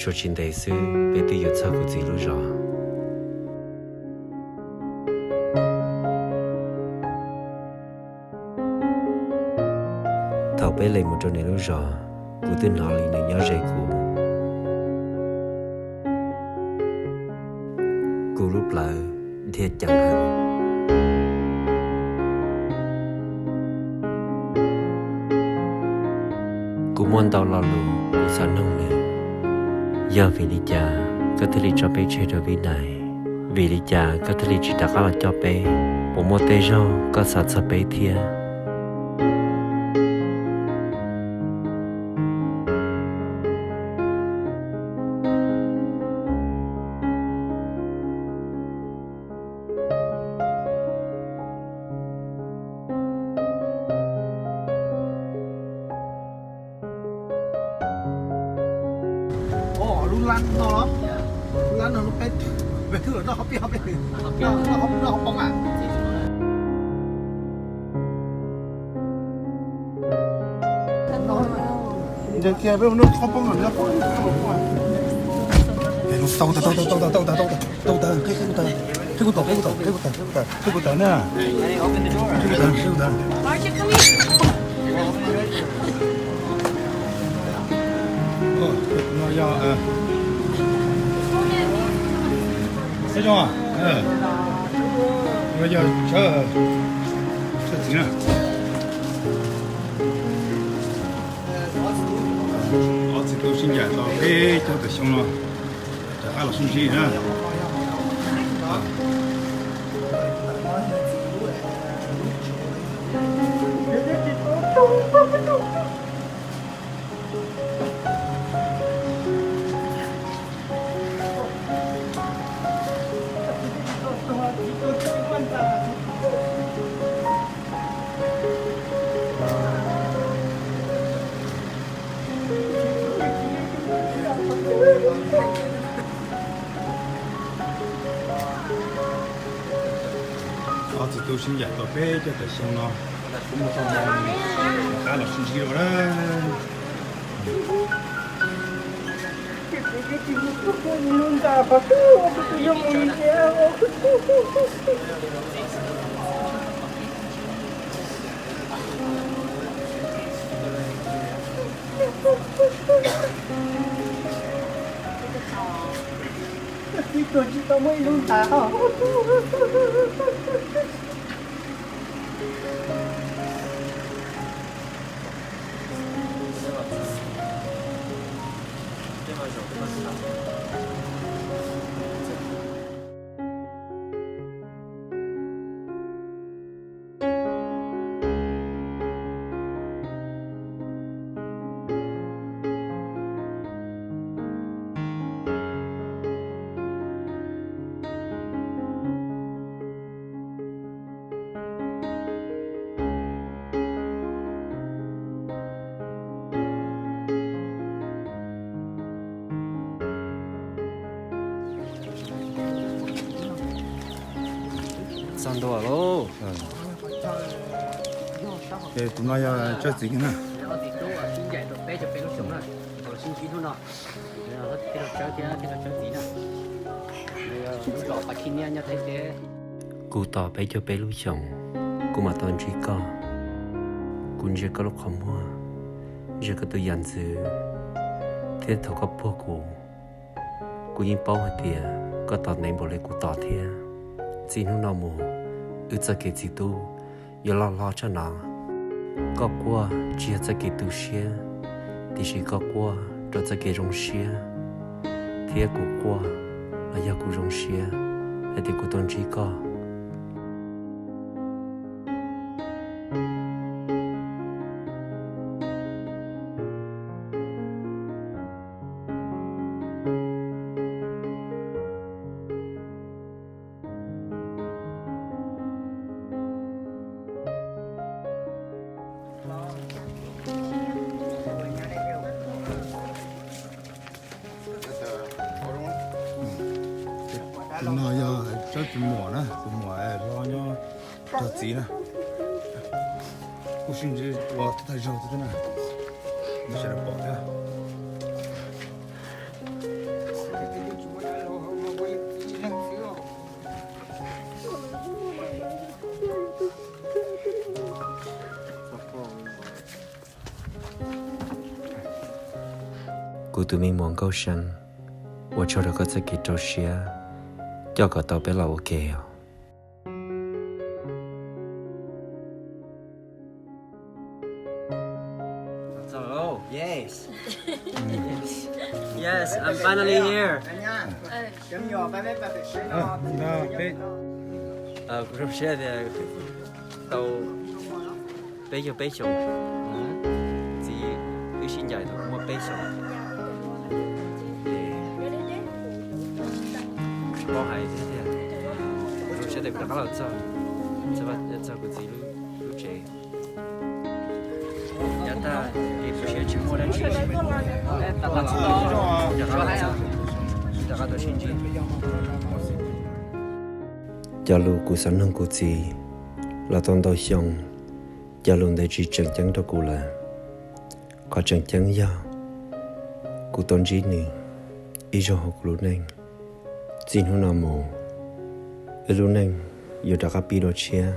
Tsuas tsis ntev xwb peb twb yuav txog kuv txiv lub zos. Thaum peb les mus rau nws lub zos, kuv twb hnov li nws nyob ze kuv. Kuv lub plawv dhia ceev heev. Kuv muaj ntau lo lus kuv xav nug nws. Yog vim li cas koj thiaj li tso peb tseg rau Vib Nais? Vim li cas koj thiaj li tsis rov qab los coj peb? Puas muaj tej zaug koj xav txog peb thiab? Lub lab no, lub lab no lub peb, peb twb los noj qhob pib, qhob pib, noj qhob poob a. Ntses kiag peb mus noj qhob poob los noj qhob poob. Tau tas, tau tas, tau tas, tau tas, tau tas, qhib kuv tas, qhib kuv tas, qhib kuv tas, qhib kuv tas, qhib kuv tas na, qhib kuv tas, qhib kuv tas. No yog xib zoo, no yog tshawb txiv na. Ob txiv tub sib ncaim tau peb caug tawm xyoo no, rov qab los sib ntsib na. Ob txiv tub sib ncaim tau peb caug tawm xyoo no, rov qab los sib ntsib dua na. Tib tug tsis tau muaj ib lub ntav os. Txog ntua lauj. Ces tus no yog tsawb txiv kiag na. Kuv tos peb caug peb lub xyoos, kuv mam tau ntsib koj. Kuv ntsia koj lub qhov muag, ntsia koj tus yam ntxwv, thiab thaum koj puag kuv, kuv yeej paub hais tias koj tos ntev npaum li kuv tos thiab. Txij hnub no mus, wb txoj kev txiv tub yuav loj hlob tshaj no. Koj quaj tsis yog txoj kev tu siab, tiam sis koj quaj rau txoj kev zoo siab, thiab kuv quaj los yog kuv zoo siab hais tias kuv tau ntsib koj. Tus no yog Tsawb tus muam na, tus muam hlob nyob rau txiv na. Kuj sib ntsib ua tag zog thiab na, sawv daws pom thiab. Kuv tus me muam Nkauj See, ua tsaug rau koj txoj kev rau siab coj kom tau peb los ua ke os. Oh, yes. Yes, I'm finally here. Kuv zoo siab tias tau peb caug peb xyoos, txiv wb sib ncaim tau muaj peb xyoos. Tsis paub hais tiag tiag, zoo siab tias kuv rov qab los txog, txog kuv txiv lub tsev. Yav tag kev tu siab tsis muaj dab tsi, rov qab los txog, rov qab tau sib ntsib. Cov lus kuv xav nug kuv txiv los tau ntau xyoo, cov lus ntawd tsis tseem ceeb rau kuv lawm. Qhov tseem ceeb yog kuv tau ntsib nws ib zaug hauv kuv lub neej. Txij hnub no mus, wb lub neej yuav rov qab pib dua tshiab.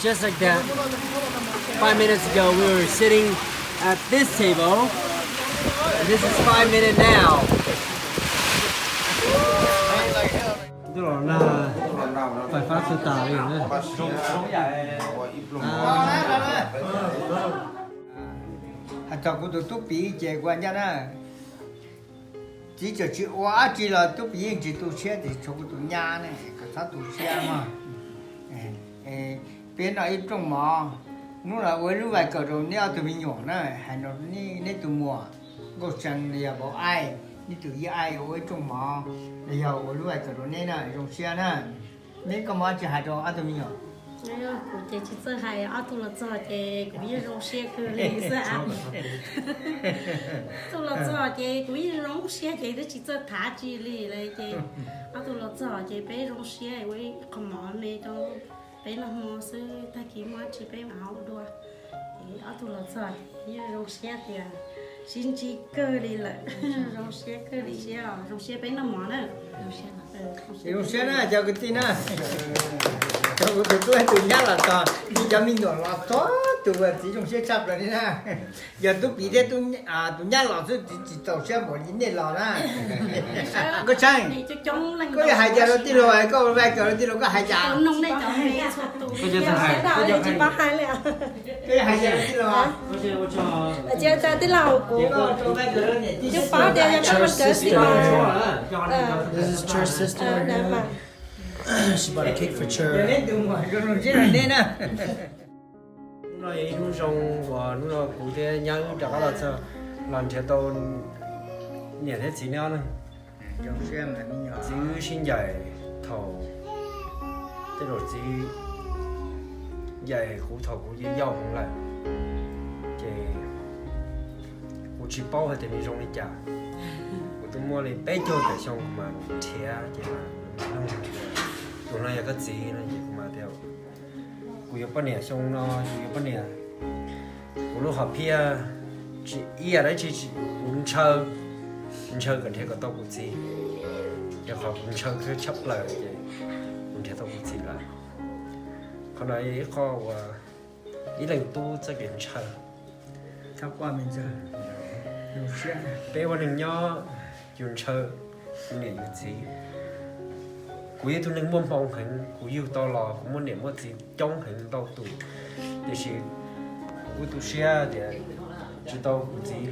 Just like that, five minutes ago we were sitting at this table. This is five minutes now. Ntuj los nag, fais fab txog tas li na. Hais txog kuv tus tub piv ces kuv ncaj na, txiv tseem tsis ua dab tsi los tub piv yeej tsis tu siab tias tshuav kuv tus nyab ne, kom txhob tu siab mog. Peb noj ib rooj mov, hnub no ua ib lub vais kawm rau neb ob tug me nyuam na, hais rau neb tus muam Nkauj See los yog Vauv Aij, neb tus yij Aij ua ib rooj mov los yog ua lub vais kawm rau neb na, zoo siab na. Neb koj muaj dab tsi hais rau ob tug me nyuam? Kuv ces tsis txawj hais, ob tug los txog ces kuv yeej zoo siab kawg li xwb. Ob tug los txog ces kuv yeej zoo siab ces twb tsis txawj tham tsi li lawm ces ob tug los txog ces peb zoo siab ua ib qho mov me rau peb noj hmo xwb, tag kis muaj dab tsi peb mam ua dua. Ces ob tug los txog ces yeej zoo siab tias sib ntsib kawg li lawm. Zoo siab kawg li, siab zoo siab peb noj mov na. Zoo siab na cov kwv tij na. Cov kuv tus tub tus nyab los txog, cov me nyuam los txog, tus txiv zoo siab tshaj plaws li na. Yog tub piv thiab tus nyab los xwb txiv tsis txaus siab npaum li nej los na. Nkauj See, koj hais cas rau tij laug, koj vais kawm rau tij laug koj hais cas? Koj hais cas rau tij laug? Tij laug, kuv twb paub tias yog koj los kawm xwb mas. This is church sister. She bought a cake for church. Hnub no yog ib hnub zoo uas hnub no kuv thiab nyab wb rov qab los txog, los nrhiav tau niam thiab txiv neb ob leeg. Txiv wb sib ncaim thaum tej zaum txiv ncaim kuv thaum kuv yau heev lawm, ces kuv tsis paub hais tias nws zoo li cas. Kuv twb muaj li peb caug tawm xyoo kuv mam nrhiav ces mam nug tias tus no yog koj txiv no ces kuv mam tias kuv yuav poj niam xyoo no, kuv yuav poj niam. Kuv lub hom phiaj tsis ib yam dab tsi, kuv ntshaw, ntshaw kom nrhiav kom tau kuv txiv, rau qhov kuv ntshaw tshaj plaws ces kuv nrhiav tau kuv txiv lawm. Qhov no yog ib qho uas ib leej tub txoj kev ntshaw. Peb ua neeg nyob yus ntshaw yus niam yus txiv. Kuv yog ib tug neeg muaj hmoo heev, kuv yug tau los kuv muaj niam muaj txiv coob heev ntau tus, tiam sis kuv kuj tu siab tias tsis tau kuv txiv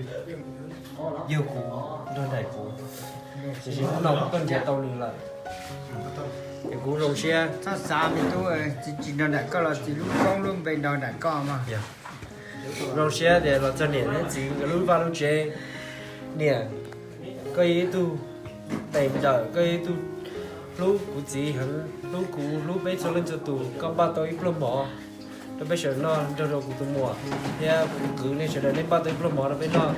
yug kuv nrog nraim kuv, tiam sis hnub no kuv tuaj nrhiav tau nws lawm es kuv zoo siab. Txhob xav me tub, txiv tsis nrog nraim koj los txiv lub koob lub npe nrog nraim koj mas. Zoo siab tias los txog niam thiab txiv nkawd lub vaj lub tsev. Niam, koj yog ib tug tes ntawm, koj yog ib tug hlub kuv txiv heev, hlub kuv, hlub peb txhua leej txhua tus. Koj npaj tau ib pluag mov rau peb sawv daws noj nrog rau kuv tus muam thiab kuv kwv, nej sawv daws nej npaj tau ib pluag mov rau peb noj,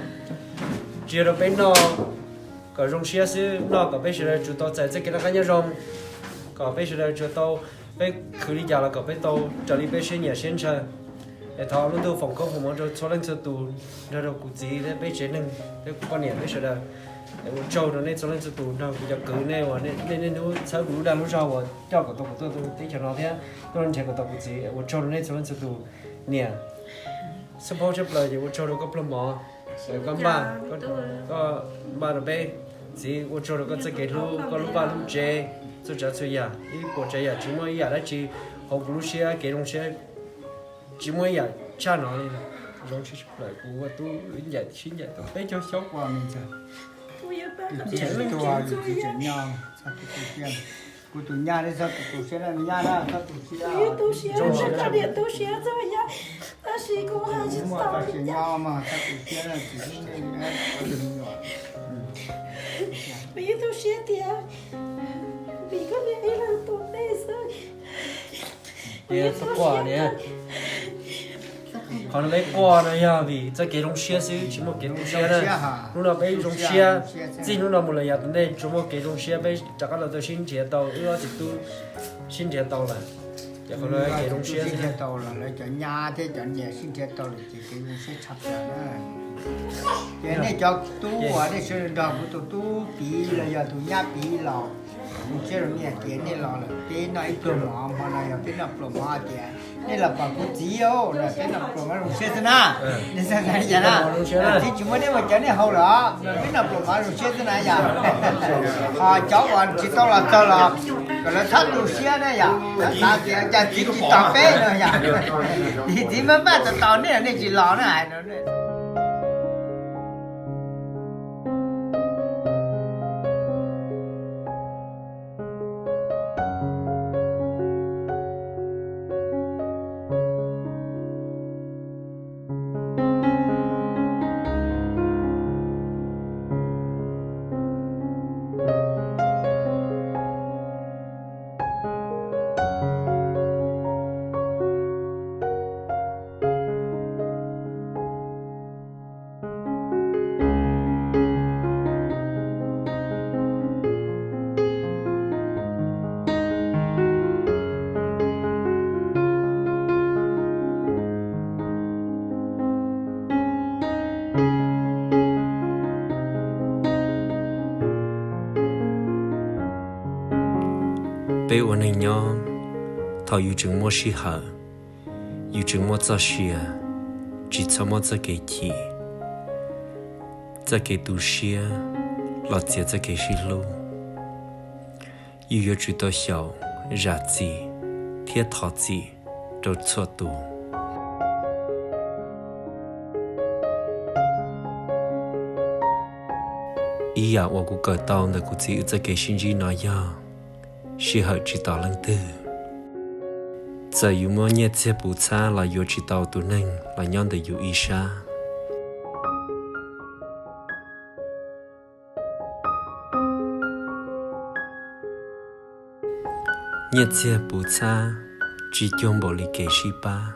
tsis yog rau peb noj kom zoo siab xwb, noj kom peb sawv daws tsuas tau txais txoj kev noj qab nyob zoo, kom peb sawv daws tsuas tau, peb khwv li cas los kom peb tau raws li peb siab nyiam siab ntshaw. Es thov lub ntuj foom koob foom hmoov rau txhua leej txhua tus, nrog rau kuv txiv thiab peb tsev neeg thiab kuv poj niam peb sawv daws. Es ua tsaug rau nej txhua leej txhua tus nrog kuv cov kwv nej uas nej niaj hnub txhawb kuv lub dag lub zog uas coj kom tau kuv tuaj teb chaws no thiab tuaj nrhiav kom tau kuv txiv. Ua tsaug rau nej txhua leej txhua tus. Niam, xab phaub tshaj plaws ces ua tsaug rau koj pluag mov. Koj npaj, koj npaj rau peb, txiv ua tsaug rau koj txoj kev hlub, koj lub vaj lub tsev, txhua tsav txhua yam, ib puas tsav yam tsis muaj ib yam dab tsi hauv kuv lub siab, kev zoo siab tsis muaj ib yam tshaj no li. Zoo siab tshaj plaws kuv ua tub ncaim sib ncaim tau peb caug xyoo. Kuv tus nyab, txhob tu siab, nyab, txhob tu siab. Zoo siab, tu siab txog yam, tab sis kuv hais tsis tau li cas. Kuv yeej tu siab tias vim koj niam ib leeg tus nej xwb. Qhov no peb quaj no yog vim txoj kev zoo siab xwb, tsis muaj kev tu siab na. Hnub no peb zoo siab, txij hnub no mus lawm yav tom ntej tsuas muaj kev zoo siab, peb rov qab los tau sib nrhiav tau, wb ob txiv tub sib nrhiav tau lawm. Ces qhov no kev zoo siab xwb. Tau los lawv cov nyab thiab cov niam sib nrhiav tau lawm ces kev zoo siab tshaj plaws na. Ces nej cov tub uas nej sawv daws nrog kuv tus tub piv los yog tus nyab piv los, kuv ntsia rau nej hais tias nej los lawm peb noj ib pluag mov, hmo no yog peb noj pluas mov tias nej los pom kuv txiv os, peb noj pluas mov zoo siab xwb na. Nej xav li cas na? Txiv tsis muab nej mus cov nej haus lawm, peb noj pluas mov zoo siab xwb na yom. Ho cov uas tsis tau los txog los kom lawv txhob tu siab na yom, lawv xav tias cas txiv tsis tos peb no yom. Txiv maj maj tos tos nej los nej tsis los na hais no. Peb ua neeg nyob, thaum yus tseem muaj sij hawm, yus tseem muaj txoj sia, tsis txhob muab txoj kev chim, txoj kev tu siab los txiav txoj kev sib hlub. Yus yuav tsum tau xyaum, zam txim thiab thov txim rau txhua tus. Ib yam uas kuv kawm tau ntawm kuv txiv wb txoj kev sib ntsib no yog sij hawm tsis tos leej twg. Txawm yus muaj nyiaj txiag puv txhab los yuav tsis tau tus neeg los nyob ntawm yus ib sab. Nyiaj txiag puv txhab tsis cuag npaum li kev sib pab.